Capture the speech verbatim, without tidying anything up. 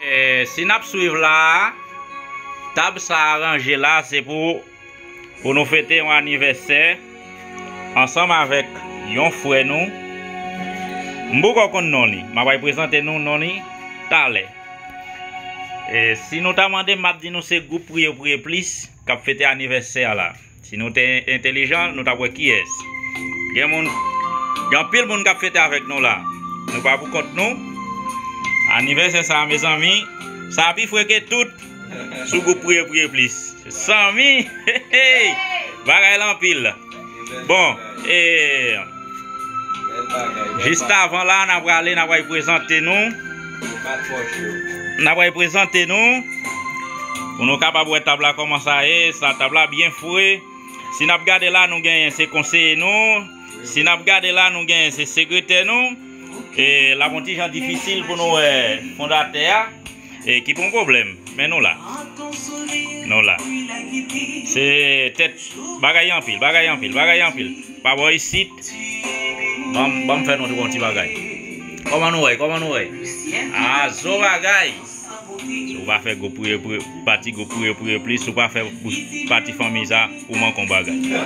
E, si n ap swiv la, tab sa a ranje la, se pou, pou nou fete yon anivèsè ansanm avèk yon frè nou. M poko konn non li. M ap al prezante nou non li talè. E, si nou ta mande m, m ap di nou se gwoup Priye Priye Plis k ap fete anivèsè a la. Si nou te entelijan, nou t ap wè kiyès. Gen moun, gen anpil moun k ap fete avèk nou la. Nou pa pou kont nou. Anivèsè sa a, mezanmi, sa pi fre ke tout sou gwoup Priye Priye Plis. Zanmi, hey, hey, bagay la anpil. Bon, e, jis avan la, n ap prale, n ap pral prezante nou. N ap pral prezante nou. Pou nou kapab wè tab la kòman sa ye, sa tab la byen fre. Si n ap gade la, nou genyen se konseye nou. Si n ap gade la, nou genyen se sekretè nou. E l ap yon ti jan difisil pou nou wè fondatè a. E ki pa yon pwoblèm. Men nou la. Nou la. Se tèt bagay anpil, bagay anpil, bagay anpil. Pa bò isit. Ban m, ban m fè nou yon ti bagay. Kòman nou wè, kòman nou wè? A, zo bagay. Si w pa fè gwoup Priye Priye, pati gwoup Priye Priye Plis, si w pa fè pati fanmi sa, ou manke yon bagay.